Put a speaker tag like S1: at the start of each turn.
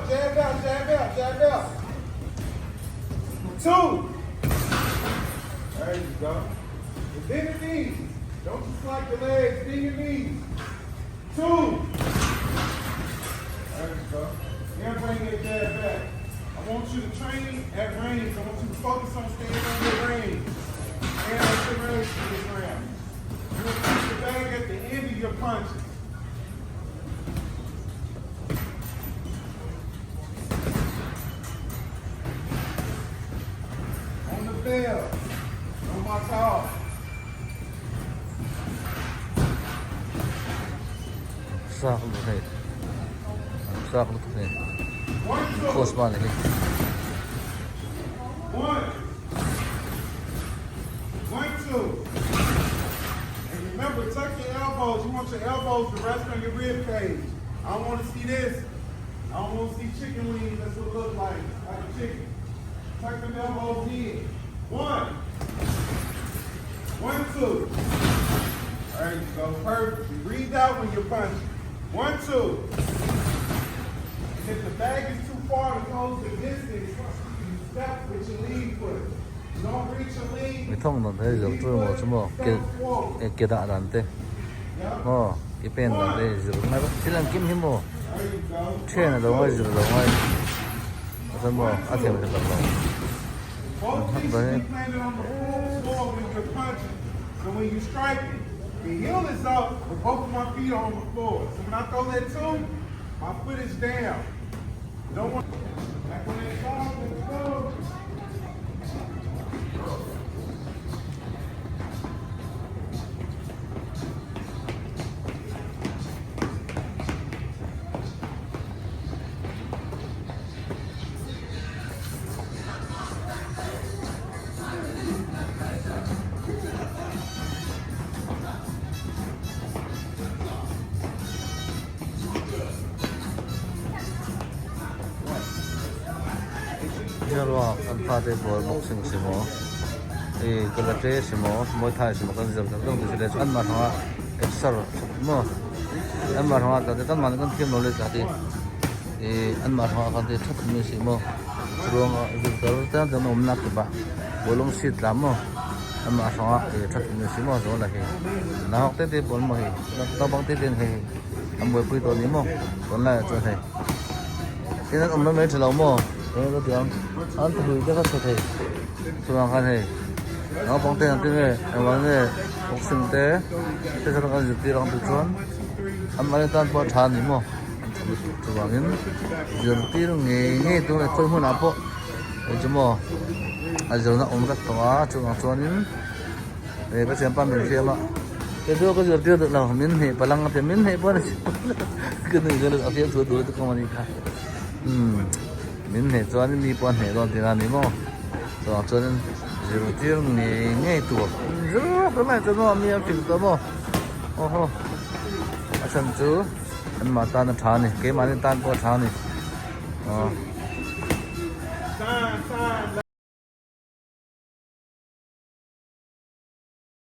S1: up, jab out, jab out, jab out. Two. There you go. And bend the knees. Don't just slack your legs, bend your knees. Two. There you go. Now bring that jab back. I want you to train at range. I want you to focus on staying on your range. And at your range for this round. You want to keep the bag at the end of your punches. On the bell. Don't box off.
S2: Sak lutuk hei sak lutuk hei cross bar ni hi.
S1: One. One, two. And remember, tuck your elbows. You want your elbows to rest on your rib cage. I don't want to see this. I don't want to see chicken wings. That's what it look like, like a chicken. Tuck them elbows in. One. One, two. There you go. Perfect. You breathe out when you're punching. One, two. And if the bag is too far to close the distance, you step with your lead foot. You don't reach your lead.
S2: Mi thawng dan te zir tur maw chu maw ke ke dah dan te maw ke pen dan te zir ngai vek thil an kim hi maw then a lo ngai zir lo ngai a chuan maw a thiam theih tak lo
S1: Both feet should be planted on the floor when you're punching. So when you striking, the heel is up, but both of my feet are on the floor. So when I throw that two, my foot is down. You don't want back on that side, let's go.
S2: Hialua kan fate pawl boxing si maw ih karate si maw muay thai si maw kan zir tak tak chu le chu anmah hrangah exer maw anmah hrangah tah te kan mahni kan thiam lo le tah te ih anmah hrangah khan te that mai si maw ruanga zir tar te an awm nak te pah bawlung seat tla maw anmah hrangah ih that mai si maw zawl a hei nahawk te te pawl maw hei naupang te te in hei an buaipui tawh a ni maw tunlaiah chuan hei tin an awm mai mai tha lo maw eng ka ti ang an thahrui te kha chhe thei chuvang khan hei naupang te an ti nge engvang nge boxing te te kha an zirtir ang tih chuan anmahni tan pawh a tha a ni maw an tha lutuk chuvangin zirtir ngei ngei tur a ni khawi hmunah pawh hei chu maw a zirna awm vek tawh a chuvang chuanin he ka thianpa min hriam a kei chu ka zirtir duh lo min hnih palang a ti min hnih pawh a ni ka nuih chuan a fiamthu duh lutuk a ni kha umm min hnih chuan mi pawh a hnih dawn tihna a ni maw chuvang chuanin zirtir ngei ngei tur zir rawk rawk lai chuan maw mi a fing tawh maw aw haw a chhan chu anmah tan a tha a ni keimahni tan pawh a tha a ni aw.